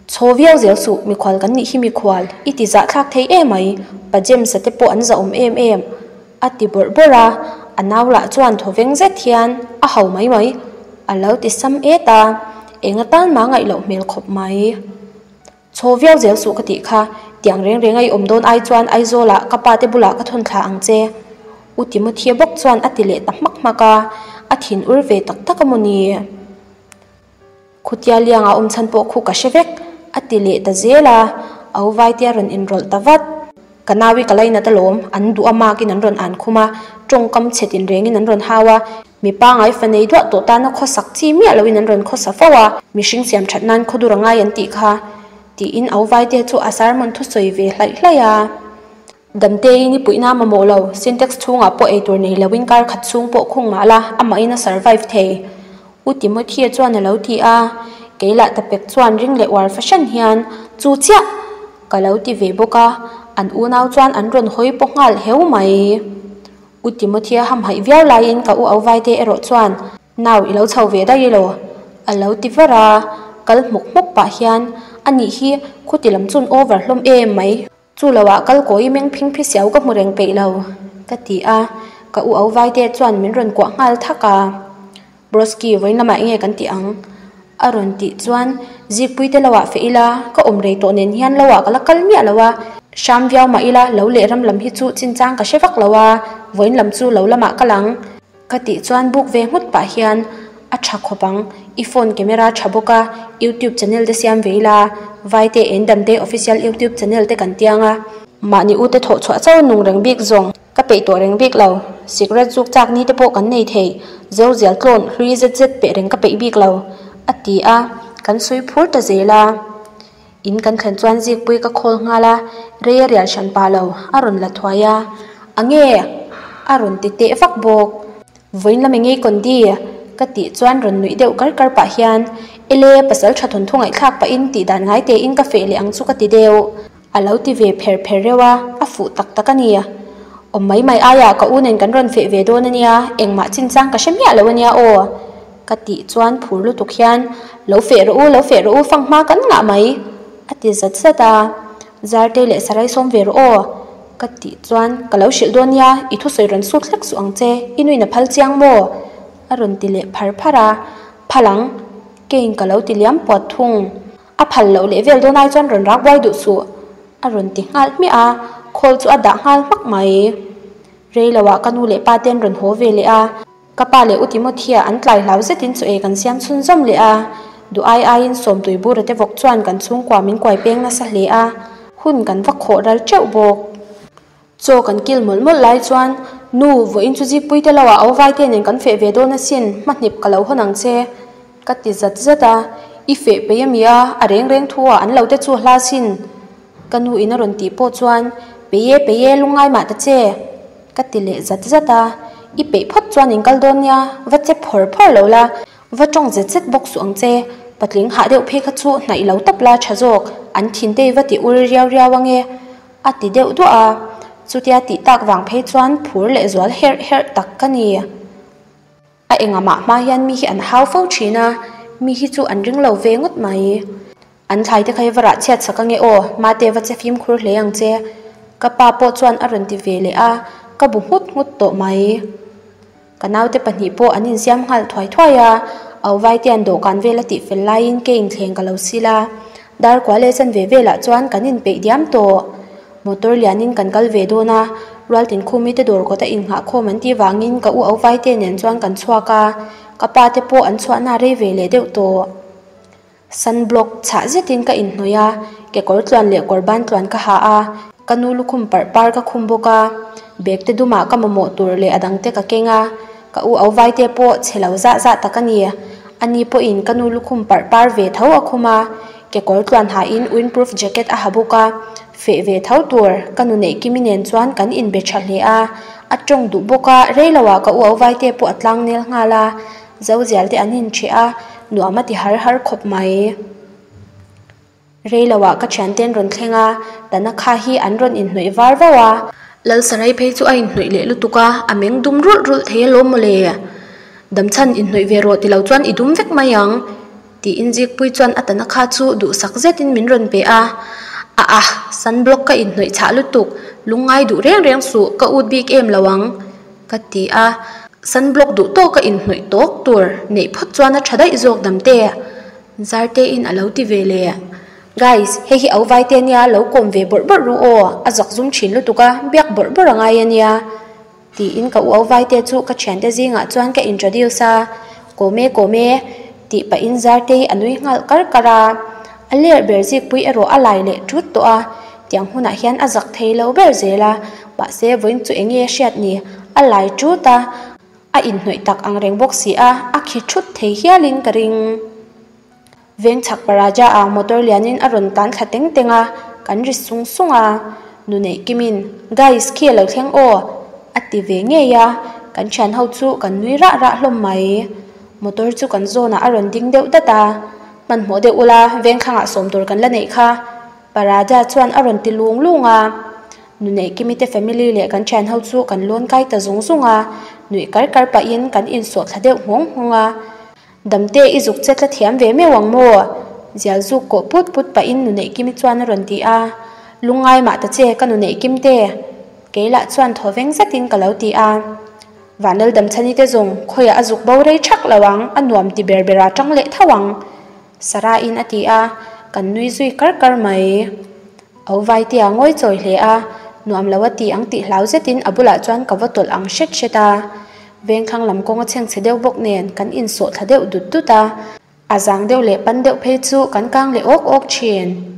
Chhaw viau zel suh, mikhual kan nih hi mikhual, i ti zahthlak thei em mai, Pa James-a te pawh an zahawm em em. A ti bawrh bawrh a, a nau lah chuan thawveng zet hian a ho mai mai a lo ti sam et a, eng atan mah ngaih loh hmel khawp mai. Chhaw viau zel suh ka tih kha, tiang reng reng a i awm dawn ai chuan Aizawl ah ka pa te bulah ka thawn thla ang che. U Timothya bawk chuan a ti leh ta hmak hmak a, a thin ur ve tak tak a maw ni? Khutia lianga awm chhan pawh khu ka hre vek, a ti leh ta zel a, au Vaitea rawn inrawlh ta vat. Ka nau i ka lainat alawm, an duh a makin an rawn an khum a, tawngkam chhe tinrengin an rawn hau a, mi pangai fa nei duah tawh tana khawsak chi miah loin an rawn khawsa fo a, mihring siam that nan khawdur a ngai an tih kha, tiin au Vaitea chu a sermon thusawi ve hlaih hlaih a. Damteiin i puihna mamawh lo, Sintex chhungah pawh eitur nei loin kar khat chhung pawh khung mah la, amahin a survive thei. U Timothea chuan a lo ti a, kei lah tapek chuan ring leh uar fahran hian, Chu chiah! ka lo ti ve bawk a, an unau chuan an rawn hawi pawh nghal heu mai. U Timothea hamhaih viau laiin ka u Auvaite erawh chuan, Nau i lo chho ve daih elaw? A lo ti var a, kal hmuk hmuk pah hian, Anih hi, khuti lam chun over hlawm em mai. Chu lo ah kal kawi meng phing phi siau ka hmu reng peih lo, ka ti a, ka u au vai te chuan min rawn kuah nghal thak a. Broski vawiin lamah enge kan tih ang? A rawn tih chuan Zikpui te lo ah feh ila, ka awm rei tawh nen hian lo ah ka la kal miah lo a, hram viau mah ila lo leh ram lam hi chu chinchang ka hre vak lo a, vawiin lam chu lo lamah kal ang. Ka tih chuan buk ve nghut pah hian a tha khawp ang, i phone camera tha bawk a, youtube channel te siam ve ila, Vaite en Damte official youtube channel te kan tiang a. Mahni u te thawh chhuah chauh nung reng bik zawng ka peih tawh reng bik lo, cigarette zuk chak ni te pawh kan nei thei, zo zial tlawn hlui zet zet peh reng ka peih bik lo, a ti a, kan sawi phur ta zel a. In kan thlen chuan zikpui ka khawl nghal a, rei a rial hran pah lo, a rawn la thuai a, A nge? a rawn ti teh vak bawk. Vawiin lam engei Kondi? ka tih chuan rawn nuih deuh kar kar pah hian, Ele, pasal tha thawnthu ngaihthlak pahin tih dan ngai tein ka feh leh ang chu ka ti deuh. A lo ti ve pher pher reuh a, a fuh tak tak a ni. Awm mai mai aiah ka u nen kan rawn feh ve dawn a nia, engmah chinchang ka hre miah lo a nia aw. Ka tih chuan phur lutuk hian, Lo feh rawh u, lo feh rawh u, fang hma kan ngah mai, a ti zat zat a. Zarte leh sarai sawm ve rawh aw, ka tih chuan, Ka lo hrilh dawn nia, i thusawi rawn sut hlek suh ang che, i nuin a phal chiang maw? a rawn ti leh phar phar a. Phal ang, keiin ka lo ti liam puat thung. A phal loh leh vel dawn ai chuan rawn rak buai duh suh, a rawn ti nghal hmiah a, call chu a dah nghal hmak mai. Rei loah ka nu leh pa te an rawn haw ve leh a. Ka pa leh U Timothea an tlai hlau zetin chaw ei kan siam chhunzawm leh a, duh ai aiin Sawmtui bura te vawk chuan kan chhungkua min kuai peng nasa hle a, hun kan va khawh ral teuh bawk. Chaw kan kil mawlh mawlh lai chuan, Nu, vawiin chu zikpui te lo ah au vai te nen kan feh ve dawn asin, hmahnip ka lo hawn ang che, ka ti zat zat a, I feh peih a mi a, a reng reng thu ah an lo te chu a hla sin, ka nu in a rawn tih pawh chuan, Peih e, peih e, lungngai mah ta che. Ka ti leh zat zat a, I peih phawt chuan in kal dawn nia, va che phawr phawr lo la, va tawng zet zet bawk suh ang che, patling hah deuh phei kha chu hnaih lo tawp la tha zawk, an thin te i va ti ur riau riau ange, a ti deuh duah a, chutia tih tak vang phei chuan phur leh zual herh herh tak ka ni. A engah mah hma hian mi hi an hau fo thin a, mi hi chu an ring lo ve ngawt mai. An thlai te kha hi va rah chhiat sak ange aw, mate va che fimkhur hle ang che. Ka pa pawh chuan a rawn ti ve leh a, ka bu nghut nghut tawh mai. Ka naute pahnih pawh an insiam nghal thuai thuai a, au vaitean dawhkan vel a tih fel laiin ke inthleng ka lo sil a. Darkua leh chanve velah chuan kan inpeih diam tawh. Motor lianin kan kal ve dawn a, Rualtin Khumi te dawr kawta innghah khawm an tih vangin ka u au vaite nen chuan kan chhuak a, ka pa te pawh an chhuahna rei ve leh deuh tawh. Sunblock chhah zetin ka inhnawih a, kekawr tluan leh kawr ban tluan ka ha a, ka nu lukhum parh par ka khum bawk a, bag te dumah ka mamawh tur leh a dang te ka keng a, ka u au vaite pawh chhe lo zah zah tak a ni. Ani pawhin ka nu lukhum parh par ve tho a khum a, kekawr tluan hain windproof jacket a ha bawk a, feh ve tho tur ka nu neih kimi nen chuan kan inbe tha hle a, a tawng duh bawk a, rei loah ka u au vaite pawh a tlang nel nghal a. Zozial te an inṭheh a, nuam a ti har har khawp mai. Reiloah ka thiante an rawn thleng a, Tanakha hi an rawn inhnawih var vauh a. Lalsarai phei chu a inhnawih leh lutuk a, a meng dum rulh rulh thei alawm mawle. Damchhan inhnawih ve rawh tilo chuan i dum vek mai ang. Tiin Zikpui chuan a Tanakha chu duhsak zetin min rawn pe a, A a, Sunblock ka inhnawih chhah lutuk, lungngai duh reng reng suh, ka ut bik em lo ang ka ti a. Sunblock duh tawka inhnawih tawk tur neih phawt chuan a tha daih zawk damte Zartein a lo ti ve leh. Guys, hei hi au vaite ania lo kawm ve bawrh bawrh ru aw, a zak zum thin lutuk a, biak bawrh bawrh a ngai ania. Tiin ka u au vaite chu ka thiante zingah chuan ka introduce a, Kawm e, kawm e, tih pahin Zartei a nui nghal kar kar a. A ler ber zikpui erawh a lai leh thut tawh a, tiang hunah hian a zak thei lo ber zel a, mahse vawiin chu eng nge hriat ni, a lai thut a, a inhnawih tak ang reng bawk si a, a khi thut thei hialin ka ring. Veng chhak Paraja ah motor lianin a rawn tlan thla teng teng a, kan ri sung sung a. Nu neih kimin, Guys, khi a lo thleng aw! a ti ve ngei a, kan thian ho chu kan nui rah rah hlawm mai. Motor chu kan zawnah a rawn ding deuh dat a, Hmanhmawh deuh ula, veng thlangah sawm tur kan la neih kha, Paraja chuan a rawn ti lung lung a. Nu neih kimi te family leh kan thian ho chu kan lawn kai ta zung zung a, nuih kar kar pahin kan insawh thla deuh nghawng nghawng a. Damte i zuk che tla thiam ve meuh ang maw? Zial zuk kawh put put pahin nu Neihkimi chuan a rawn ti a. Lungngai mah ta che ka nu Neihkim te. Kei lah chuan thaw veng zetin ka lo ti a. Vanlal Damchhani te zawng khawiah a zuk bo rei thak lo ang, a nuam ti ber ber a tang leh tho ang. Sarah-in a ti a, kan nui zui kar kar mai. Au Vaitea ngawi chawi hle a, nuam lo a ti ang tih hlau zetin a bulah chuan ka va tawlh ang hret hret a. Vengthlang lam kawng a chhengchhe deuh bawk nen kan insawh thla deuh dut dut a, a zang deuh leh pan deuh phei chu kan kang leh awk awk thin.